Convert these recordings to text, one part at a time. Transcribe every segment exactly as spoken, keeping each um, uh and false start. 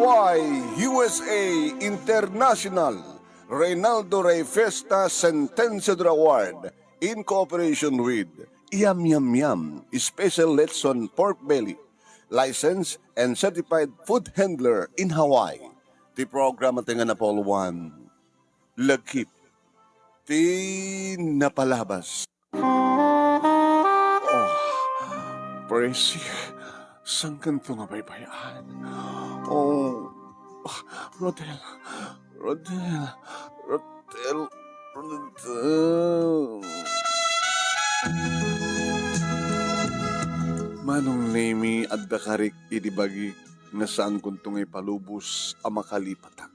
By U S A International, Reynaldo Rey Fiesta Sentenciador Award in cooperation with Yam Yam Yam Special Letson Pork Belly, licensed and certified food handler in Hawaii. Ti programa ti nga napauloan, Lagip ti Napalabas. Oh, Presi, sangkanto nga baybay-an? Oh, Rodel, Rodel, Rodel, Rodel. Manong Nemi, adda karik idi bagik nga saankonto nga ipalubos a makalipatak.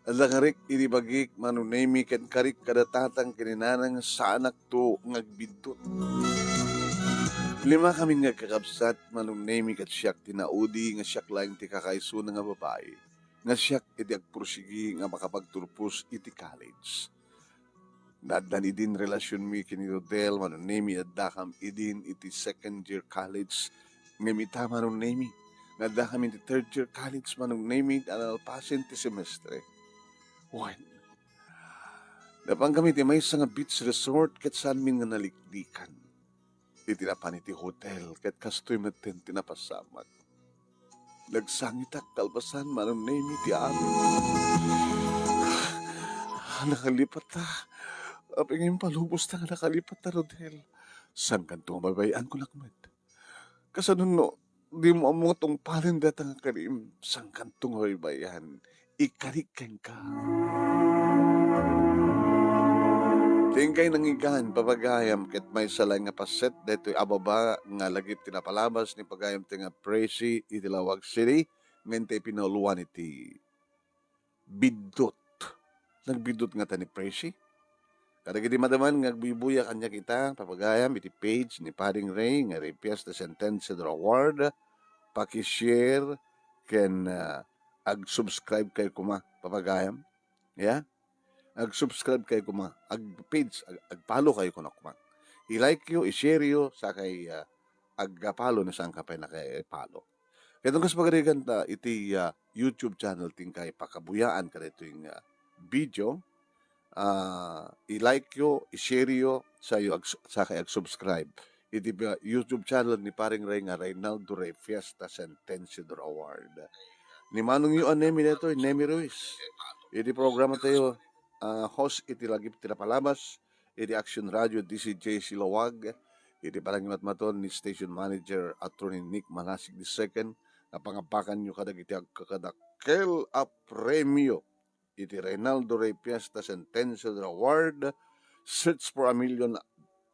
Adda karik idi bagik, Manong Nemi, ken karik kada tatang ken inana nga saanakto nga agbiddut. Limakami nga agkakabsat, Manong Nemi, ket siak ti naudi nga siak laeng ti kakaisuna nga babai, nga siak idi agpursigi nga makapagturpos iti college. Naaddan idin relasionmi ken ni Rodel, Manong Nemi, addakam idin iti second year college. Ngem ita, Manong Nemi, nga addakam iti third year college, Manong Nemi, nalpasen ti semestre. Wen, napankami iti maysa nga beach resort ket saanmin nga naliklikan. Iti napan iti hotel, ket kastoy metten ti napasamak. Nagsangitak kalpasan, Manong Nemi, ti amin. Nakalipatta. Apay nga impalubos ta nga nakalipatta, Rodel? Sangkanto nga baybay-an ko nakmet. Kasano no, dimo ammo nga tungpalen dayta nga karim? Sangkanto nga baybay-an. Ikarik kenka. Ti inkay nangigan, papagayam, ket maysa laeng nga paset daytoy a baba nga lagip ti napalabas ni pagayam ti nga Presi iti Laoag City, nga intay pinauloan iti biddut. Nagbiddut ngata ni Presi? Kadagiti madaman nga agbuybuya kaniak ita, papagayam, iti page ni Paring Ray nga Ray Fiesta Sentenciador Award, paki-share ken, ah, ag-subscribe kayo koma, papagayam. Ya? Ag-subscribe kayo koma, ag-page, ag-, ag-follow kayo kuno koma. I-like yo, i-share yo, sakay, ah, ag-follow no saan ka pay naka-follow. Ket no kas pagarigan ta iti, ah, YouTube channel ti inkay pakabuyaan kadaytoy nga video, ah, i-like yo, i-share yo, sayo ag-, sakay ag-subscribe iti, ah, YouTube channel ni Paring Ray nga Reynaldo Ray Fiesta Sentenciador Award. Ni Manong Yu a Nemi daytoy, Nemi Ruiz. Iti programa tayo, ah, host iti lagip ti napalabas, iti Action Radio, D C J C Laoag, iti panangimatmaton ni Station Manager Attorney Nick Malasig the second, nga pangabakan yo kadagiti agkakadakkel a premio iti Reynaldo Ray Fiesta Sentenciador Award, Search for a Million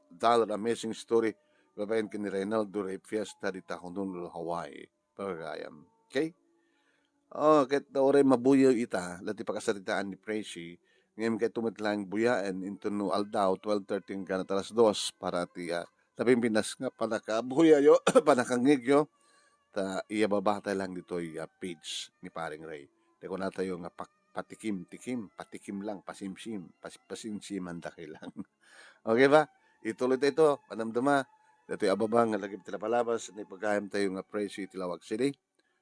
Dollar Amazing Story, babaen ken ni Reynaldo Ray Fiesta dita Honolulu, Hawaii, papagayam. Okay? Oh, ket uray mabuyaw ita, dati pakasaritaan ni Presi, ngem ket met laeng buyaen inton no aldaw, twelve thirty hanggang alas dos, para ti, ah, napimpinas nga panakabuyayo, panakangngegyo, ta iyababata lang ditoy, ah, page ni Paring Ray. Ti kunatayo nga pak-, patikim-tikim, patikim lang, pasimsim, pas-, pasimsimandakayo lang. Okay ba? Ituloy tayo ito, panamdama. Datoy a baba nga lagip ti napalabas, ni pagayam tayo nga Presi iti Laoag City.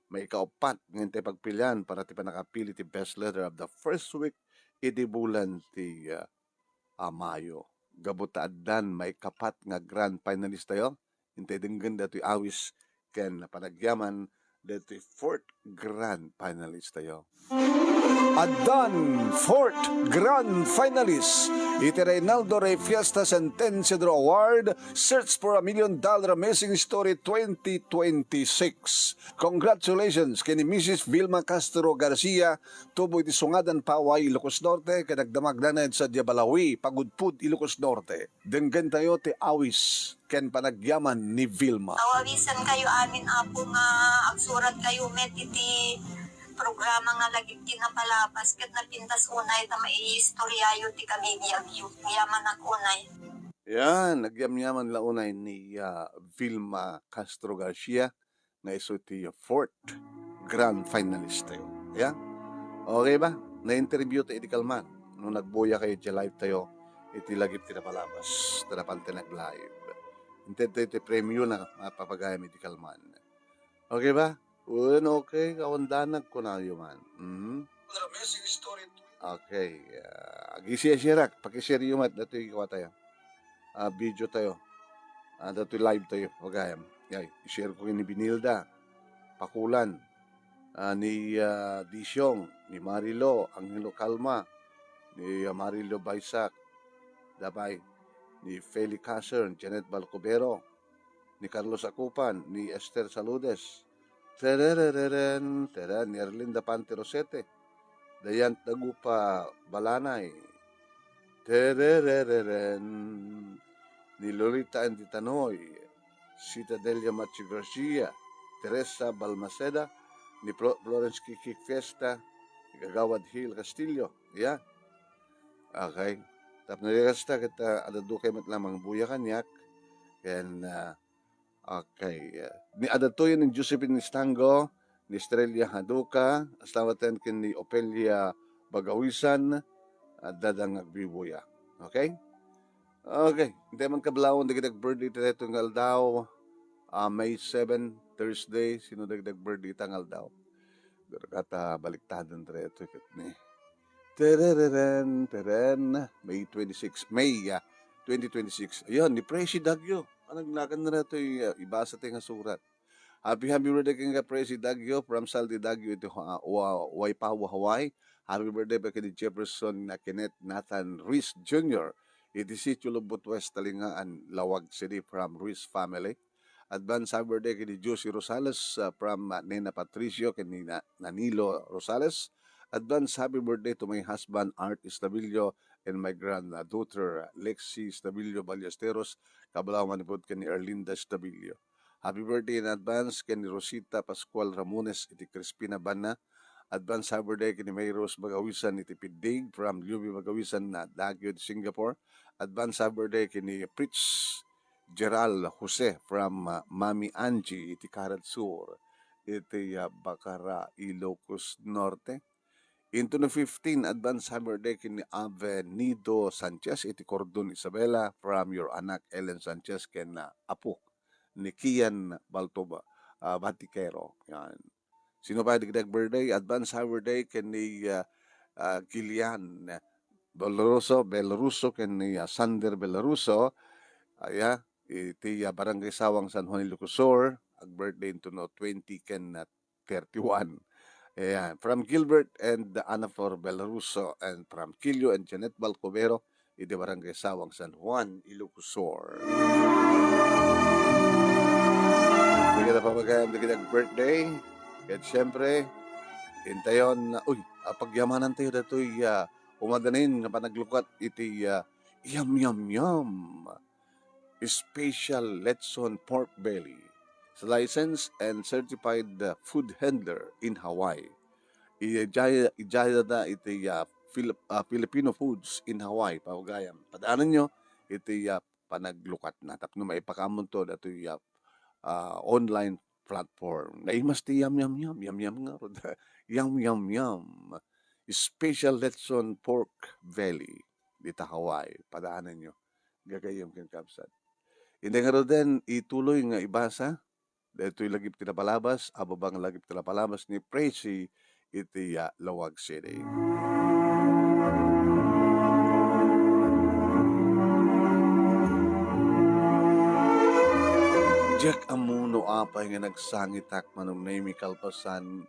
Maikaupat nga intay pagpilian para ti pannakapili ti best letter of the first week iti bulan ti, ah, a Mayo. Gapu ta addan maikapat nga grand finalist tayo, intay denggen datoy awis ken panagyaman datoy fourth grand finalist tayo. Addan fourth grand finalist iti Reynaldo Rey Fiesta Sentenciador Award, Search for a Million Dollar Amazing Story twenty twenty-six. Congratulations ken ni Missus Vilma Castro Garcia, tubo iti Sungadan, Paway, Ilocos Norte, ken agdamagna sadiay Balaoui, Pagudpud, Ilocos Norte. Denggentayo ti awis ken panagyaman ni Vilma. Awawisenkayo amin, Apo, nga agsuratkayo met iti programa nga lagip ti napalabas ket napintas unay ta maiistoryayo ti kabibiagyo. Agyamanak unay. Yan, nagyamyaman la unay ni, ah, Vilma Castro Garcia nga isu ti fourth grand finalist tayo. Ya? Okay ba? Na-interview ta idi kalman. No nagbuya kayo iti live tayo, iti lagip ti napalabas, ta napan ti nag-live. Inted tayo ti premio na mapapagayam idi kalman. Okay ba? Wen, okay, awan danag, kunayo man. Mhm. Amazing story. Okay, ah, agisi-, share-ak, pakishare-yo met datoy kuatayo. Ah, video tayo. Ah, datoy live tayo, pagayam. Yay, i-share ko ni Binilda Pakulan, ah, ni, ah, Disiong, ni Marilo, Angelo Calma, ni, ah, Marilo Baisak, Dabay, ni Feli Caser, Janet Balcubero, ni Carlos Acupan, ni Esther Saludes, tererereren, teren, ni Erlinda Pante Rosete, Dayan Tagupa Balanay, tererereren, ni Lolita Andy Tanoy, Sita Delia Machi Garcia, Teresa Balmaceda, ni Flo-, Florence Kiki Fiesta, ni Kagawad Hil Castillo. Ya. Okay. Tapno di kasta, ket, ah, adda dukay met lamang buya kaniak. Ken, ah, okay, ah, ni adda tuyen ni Josephine Estango, ni Estrella Haduka, astawaten ken ni Ofelia Bagawisan, adda da nga agbibuya. Okay? Okay. Intay man kablaon, dagiti ag-birthday iti daytoy nga aldaw, ah, May seven, Thursday, sino dagiti ag-birthday ita nga aldaw? Pero kata baliktaden daytoy ket ni Terereren, teren, May twenty-six, May, ah, twenty twenty-six. Ayun, ni Presi Dagyo. Ang nagnagan na ito, ah, ibasa tayo nga surat. Happy, happy birthday ken ka Presi Dagyo from Saldi Dagyo iti Wa-, Wa-, Waipahu, Hawaii. Happy birthday pa ken ni Jefferson na Kenneth Nathan Ruiz Junior iti Sitio Lubot West, Talingaan, Laoag City from Ruiz family. Advance happy birthday ken ni Josie Rosales, ah, from, ah, Nena Patricio ken ni Na-, Nanilo Rosales. Advance happy birthday to my husband, Art Estabillo, and my granddaughter, Lexi Estabillo Ballesteros, kabalaw manipud ken ni Erlinda Estabillo. Happy birthday in advance ken ni Rosita Pascual Ramones iti Crispina Banna. Advance happy birthday ken ni May Rose Bagawisan iti Piddig from Lubie Bagawisan na Daguio, Singapore. Advance happy birthday ken ni Fritz Geral Jose from, ah, Mami Angie iti Carad Sur, iti, ah, Bacara, Ilocos Norte. Into the fifteen, advance happy birthday ken ni Ave Nido Sanchez iti Cordon, Isabela, from your anak Ellen Sanchez ken, ah, apo ni Kian Baltoba, ah, Batikero. Yan. Sino pa dagiti ag-birthday? Advance happy birthday ken ni, ah, ah, Kilian Belruso, Belruso ken ni, ah, Sander Belruso. Aya, iti, ah, Barangay Sawang, San Juan, Ilocos Sur. Ag-birthday into no twenty ken, ah, thirty-one. Ayan. From Gilbert and Ana Flor Belruso and from Kilio and Janet Balcovero, iti Barangay Sawang, San Juan, Ilocos Sur. Dagiti pamagayam dagiti ag-birthday. Ket siyempre, intayon, uy, ah, pagyamanantayo datoy, ah, umadanin nga panaglukat iti, ah, Yam Yam Yam Special Lechon Pork Belly, licensed and certified, uh, food handler in Hawaii. Ijay-, ijayada iti, uh, Filip-, uh, Filipino Foods in Hawaii, pagayam. Padaananyo iti, uh, panaglukatna. Tapno maipakaammonto datoy, uh, uh, online platform. Naimas ti Yam Yam Yam, Yam Yam ngarud. Yam Yam Yam. Special Lechon Pork Belly dita Hawaii. Padaananyo. Gagayyem ken kabsat. Inday ngaruden, ituloy nga ibasa daytoy lagip ti napalabas, a babang lagip ti napalabas ni Presi iti, ah, Laoag City. Diak ammo no apay nga nagsangitak, Manong Nemi, kalpasan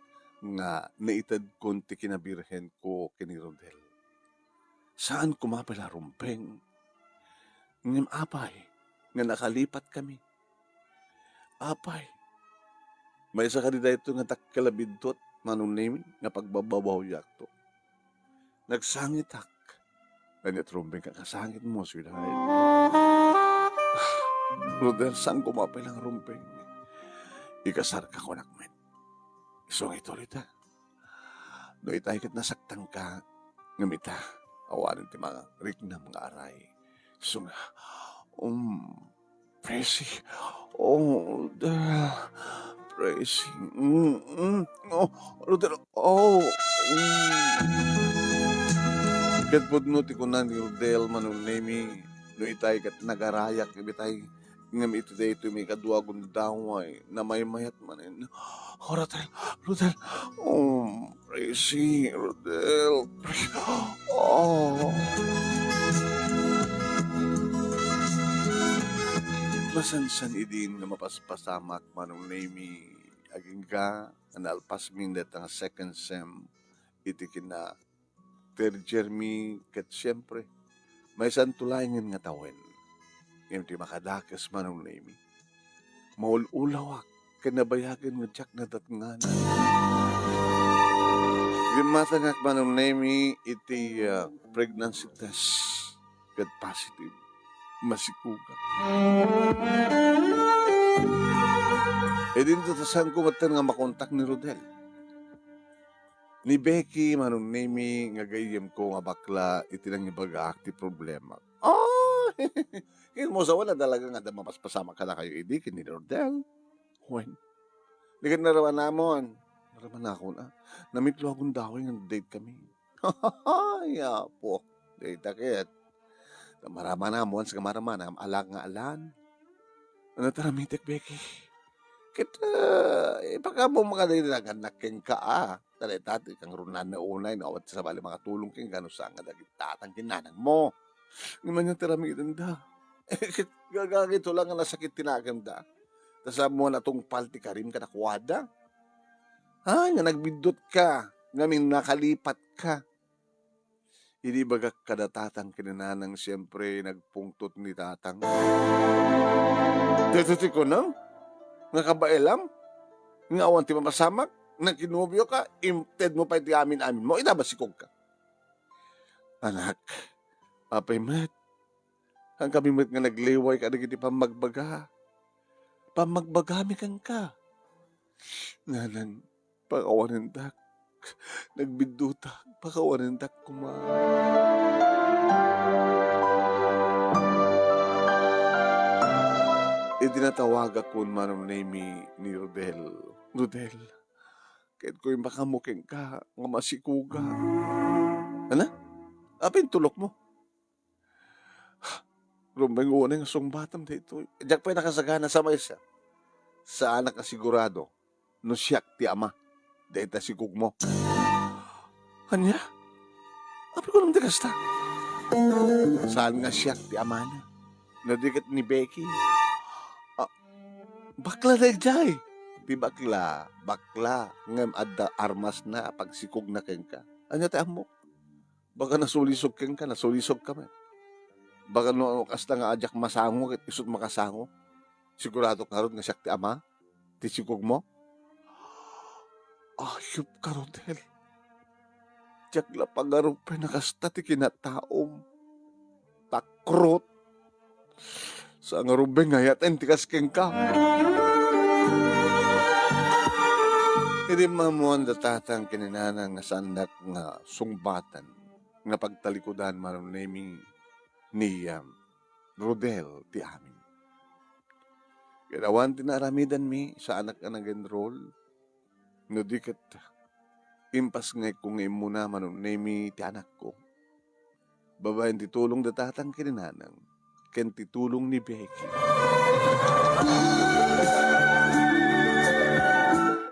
nga naitedkon ti kinabirhenko ken ni Rodel. Saan koma pay la rumbeng. Ngem apay nga nakalipatkami? Apay, maysa kadi daytoy nga dakkel a bidtuet, Manong Nemi, nga pagbabawawakto? Nagsangitak. Ania ti rumbeng nga kasangitmo, sweetheart? Rodel, saan koma pay la nga rumbeng. Ikasarka, kunak met. Isu nga ituloyta. No itay ket nasaktanka, ngem ita, awanen ti mangriknam nga aray. Isu nga, um, Presi. Oh, Rodel. Presi. Mm, mm. Oh, Rodel. Oh, mm. Ket pudno ti kuna ni Rodel, Manong Nemi, no itay ket nagarayak, ngem itay Ngem iti daytoy maikadua a gundaway, namaymayat manen. Oh, Rodel, Rodel. Oh, Presi, Rodel, Presi. Oh. Masansan idin nga mapaspasamak, Manong Nemy, agingga nga naalpasmi dayta nga second sem iti kina third year mi ket siempre, maysanto laengen nga tawen. Ngem ti makadakes, Manong Nemy, maul-ulawak ken nabayagen nga diak nadatnganan. Dimmatangak, Manong Nemy, iti, ah, pregnancy test ket positive. Masikugak. Idinto ta saanko metten nga makontak ni Rodel. Ni Becky, Manong Nemy, nga gayyemko nga bakla iti nangibagaak ti problema. Oh! Ken mo, sawen a talaga nga adda mapaspasamak kadakayo idi ken ni Rodel. Wen. Di ket naramanamon. Naramanakon, ah. Namitlo a gundaway nga date kami. Ay, apo. Dayta ket. Maramanam, once nga maramanam, alak nga alan. Ano ta ramitek, Becky? Ket, ah, ipakaammo man kadaydi nga agannakka, ah. Dayta ti kangrunaan na unay, no, awan ti sabali makatulong kenka no saan nga dagiti tatang ken nanang mo. Ngem ania ti aramidenda? Ket gagagayto la nga nasakit ti nakemda. Ta saan mo a natungpal ti karim kadakuada? Ay, nga nagbiddutka, ngamin nakalipatka. Idi ibagak kada tatang ken nanang, siempre, nagpungtot ni tatang. Daytoy ti kunam? Nga kabaelam? Nga awan ti mapasamak? Nagkinobioka? Intedmo pay ti amin-aminmo? Ita, masikugka. Anak, apay met, saankami met nga nagliway kadagiti pammagbaga. Pammagbagami kenka. Nanang, pakawanendak. Nagbiddutak, pakawanendak koma. Idi natawagakon, Manong Nemy, ni Rodel. Rodel, ket kuimbakam kenka nga masikugak. Ana? Apay intulokmo? Rumbeng unay nga sungbatam daytoy. Diak pay nakasagana sa maysa. Saanak a sigurado no siak ti ama dayta sikugmo. Ania? Apay kunam ti kasta? Saan nga siak ti amana? No di ket ni Becky? Ah, bakla daydiay. Ti bakla, bakla. Ngem adda armasna a pagsikugna kenka. Ania ti ammok? Baka nasulisog kenka, nasulisog ka met. Baka no kasta nga a diak masango ket isut makasango. Sigurado ka ngarud nga siak ti ama ti sikugmo? Ayupka, Rodel. Diak la pagarupen a kasta ti kinataom. Takrot. Sa nga rumbeng nga ayaten ti kas kenka. Idi maammoan da tatang ken ni nanang nga saandak nga sungbatan nga pagtalikudan, Manong Nemy, ni, um, Rodel ti amin. Ket awan ti naaramidanmi, saanak a nag-enroll. No di ket, impasngayko nga immuna, Manong Nemy, ti anakko. Babaen ti tulong da tatang ken ni nanang, ken ti tulong ni Becky.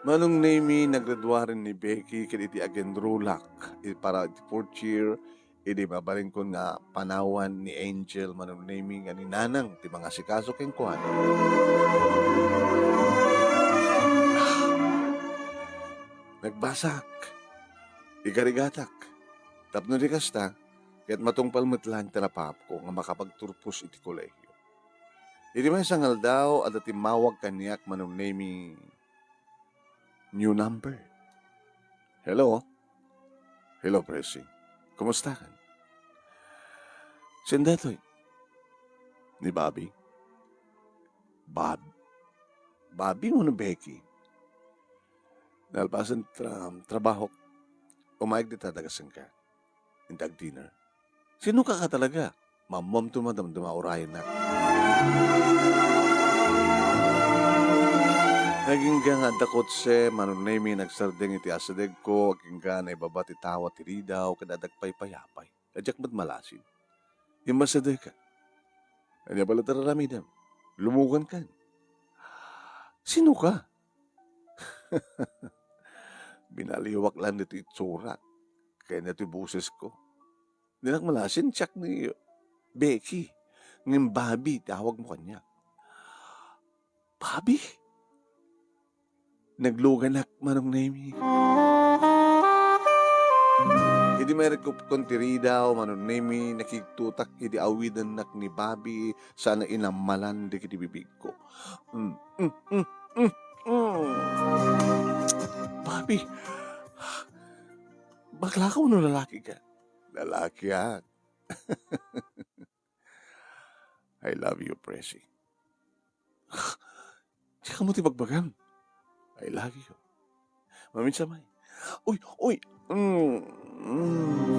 Manong Nemy, naggraduaren ni Becky ket iti agenrulak, i-, para iti fourth year, idi mabalinkon nga panawan ni Angel, Manong Nemy, nga ni nanang ti mangasikaso kenkuana. Nagbasak, igarigatak, tapno di kasta, ket matungpal met laeng ti napaapko nga makapagturpos iti kolehio. Iti maysa nga aldaw, adda timmawag kaniak, Manong Nemy, new number. Hello? Hello, Presi. Kumusta kan? Sino daytoy? Ni Bobby? Bob? Bobby wenno Becky? Nalpasen tra-, trabaho. Umayeg dita, dagasen ka. Inta ag-dinner. Sino ka ka talaga? Mammom to madamdama urayennak. Agingga nga adda kotse, Manong Nemy, nagsardeng iti asadegko, agingga naibaba ti tawa ti ridaw, ket adda agpaypayapay. Diak met malasin. Immasadeka. Ania pay la ti aramidem? Lumugankan. Sino ka? Binaliwak lang ditoy itsurak ken ditoy bosesko. Dinak malasin, siak ni Becky. Ngem Bobby ti awagmo kaniak. Bobby? Nagluganak, Manong Nemi. Idi mairikupkon ti ridaw, Manong Nemi, nakigtutak idi awidennak ni Bobby, sana inammalan dagiti bibigko. Mm, mm, mm, mm, mm. Bobby, baklaka wenno lalakika? Lalakiak. I love you, Presi. Diak ammo ti bagbagam. I love you. Maminsan may. Uy, uy. Mm, mm.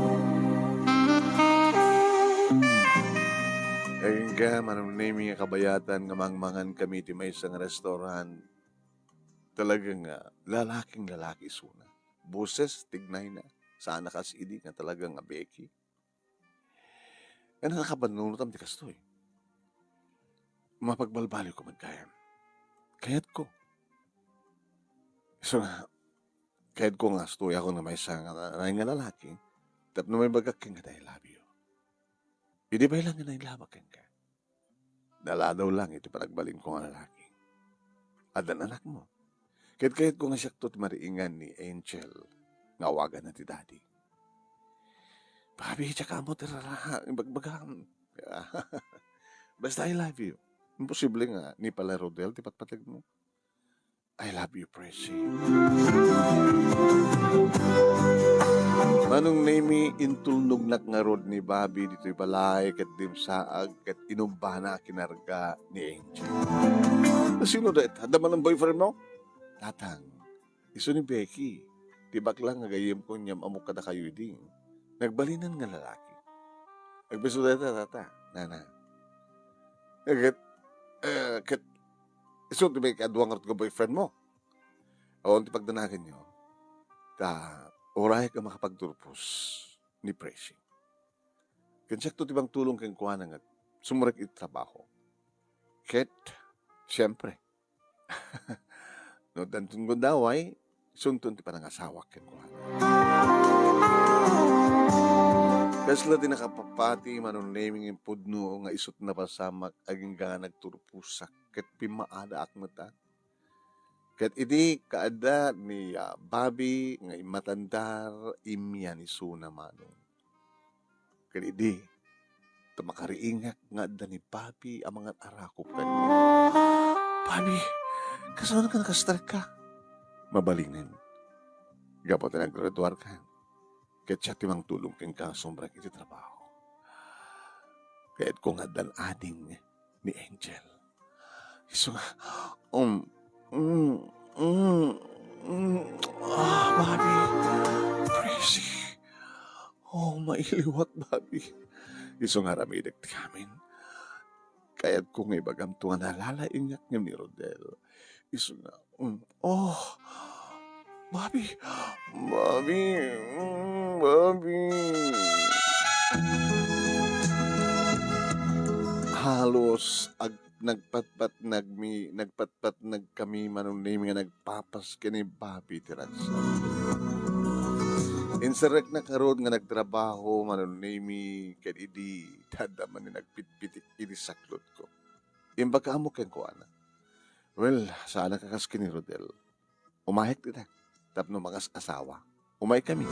Ayun ka, Manong Nemi, nga kabayatan nga mangmangan kami ti maysa nga restaurant. Talaga nga, lalaking lalaki isuna. Boses, tignayna. Sana kas idi nga talaga nga Becky. Nga nakabannunotam ti kastoy. Mapagbalbaliwko met gayam. Kayatko. So, kayatko nga astoyakon nga maysa nga, nga lalaki, tapno maibagak kenka ti I love you. Idi pay lang nga nailabak kenka. Naladaw lang iti panagbalinko nga lalaki. Addan anakmo. Ket kayatko nga siakto ti mariingan ni Angel nga awaganna ti daddy. Bobby, diak ammo ti rara, ibagbagam. Basta I love you. Imposible nga ni pala Rodel ti patpategmo. I love you, Presi. Manong Nemi, intulnognak ngarud ni Bobby ditoy balay ket dimsaag ket inumbana a kinarga ni Angel. Sino dayta? Adda man boyfriend mo? Tatang, isu ni Becky, ti bakla nga gayyemko ngem ammok kadakayo idi. Nagbalinen nga lalaki. Agbisto dayta, tata, nana. Ket, eh, ket, isu ti maikadua ngarud nga boyfriend mo? Awan ti pagdanaganyo. Ta, uray ka makapagturpos ni Presi. Ken siakto ti mangtulong kenkuana nga sumrek iti trabaho. Ket, siempre, no addanton gundaway, isunton ti panangasawak kenkuana. Kasla ti nakapapati, Manong Nemi, nga impudno nga isut napasamak agingga nga nagturposak ket pimmaadaak met, a. Ket idi kaadda ni, ah, Bobby nga immatandar, immian isuna, Manong. Ket idi, ta makariingak nga adda ni Bobby a mangan-arakop kaniak. "Bobby, kasano ka nakastrek ka?" Mabalinen. Gapu ta naggraduarkan. Ket siak ti mangtulong kenka nga sumrek iti trabaho. Kayatko nga addan ading ni Angel. Isu nga, um, mm, mm, mm, ah, Bobby, Presi. Oh, mailiwak, Bobby. Isu nga aramidek ti amin. Kayatko nga ibagamto nga nalalaingak ngem ni Rodel. Isu nga, mm, oh, Bobby, Bobby, mm, Bobby. Halos ag-, nagpatpatnagmi-, nagpatpatnagkami, Manong Nemi, nga nagpapas ken ni Bobby ti ragsak. Inserreknak ngarud nga nagtrabaho, Manong Nemi, ken idi, ta adda man ni nagpitpitik iti saklotko. Imbagak ammo kenkuana. Well, saanak a kas ken ni Rodel. Umayek dita tapno mangas-asawa. Umaykami.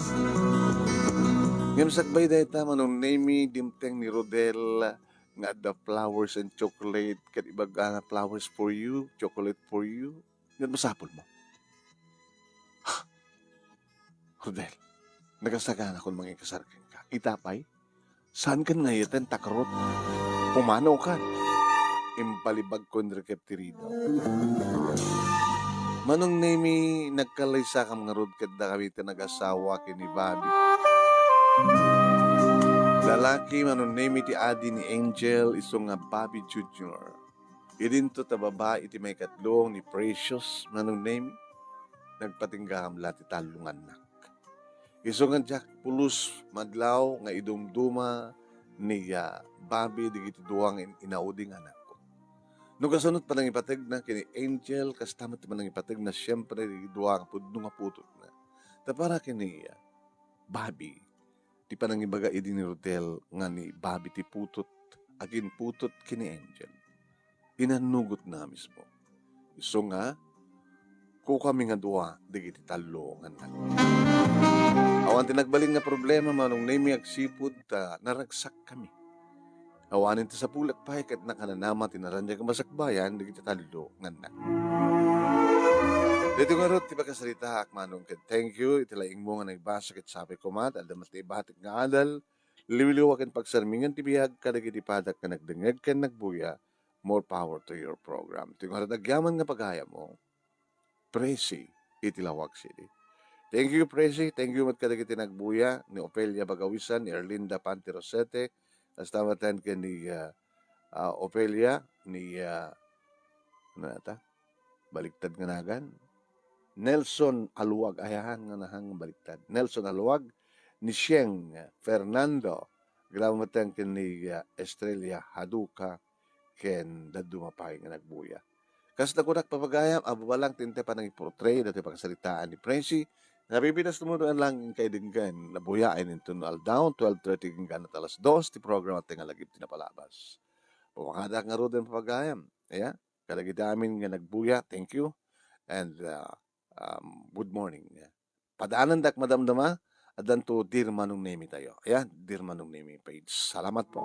Ngem sakbay dayta, Manong Nemi, dimteng ni Rodel nga adda flowers and chocolate, ket ibaga nga, "Flowers for you, chocolate for you." Ngem masapulmo. Rodel, nagasaganakon mangikasar kenka. Ita pay, saankan nga iyaten ta karot. Pumanaw kan. Impalibagko ni Rikep ti ridaw. Manong Nemi, nagkalaysakam ngarud ket dakami ti nagasawa ken ni Bobby. Lalaki, Manong Nemi, ti adi ni Angel, isu nga Bobby Junior. Idinto ta babai iti maikatlo ni Precious, Manong Nemi. Nagpatinggam la ti tallo nga annak. Isu nga diak pulos madlaw nga idumduma ni, ah, Bobby dagiti dua nga in-, inaudi nga anakko. No kasano ti panangipategna ken ni Angel, kasta met ti panangipategna, siempre, dagiti dua nga pudno nga putotna. Ta para ken ni, ah, Bobby, ti panangibaga idi ni Rodel nga ni Bobby ti putot, agin putot ken ni Angel. Inannugotna mismo. Isu nga, kukami nga dua dagiti tallo nga anak. Awan ti nagbalin nga problema, Manong Nemi, agsipud ta naragsakkami. Awanen ti sapulek pay ket nakananama ti naraniag a masakbayan dagiti tallo nga anak. Daytoy ngarud ti pakasaritaak, Manong, ket thank you iti laingmo nga nagbasa ket sapay koma ta adda met ti ibatik nga adal. Liwliwa ken pagsarmingan ti biag kadagiti padak nga nagdengngeg ken nagbuya. More power to your program. Ti ngarud agyaman nga pagayammo, Presi iti Laoag City. Thank you, Presi. Thank you met kadagiti nagbuya, ni Ofelia Bagawisan, ni Erlinda Panti Rosete, kasta met ken ni, ah, ah, Ofelia, ni, ah, ano ata? Baliktad nga nagan? Nelson Aluag, ayahan nga nahan nga baliktad. Nelson Aluag, ni Sieng Fernando, grabe met ken ni, ah, Estrella Haduka, ken dadduma pay nga nagbuya. Kas nakunak, papagayam, ababalang ti intay panangiportray datoy pakasaritaan ni Presi. Napipinas tumunoan lang inkay denggen, nabuyaen inton no aldaw, twelve thirty hanggang alas dos, ti programa ti nga lagip ti napalabas. Pamakadak ngaruden, papagayam. Aya, kadagiti amin nga nagbuya, thank you. And, uh, um, good morning. Padaanandak madamdama, addanto Dear Manong Nemi tayo. Ayan, Dear Manong Nemi page. Salamat po.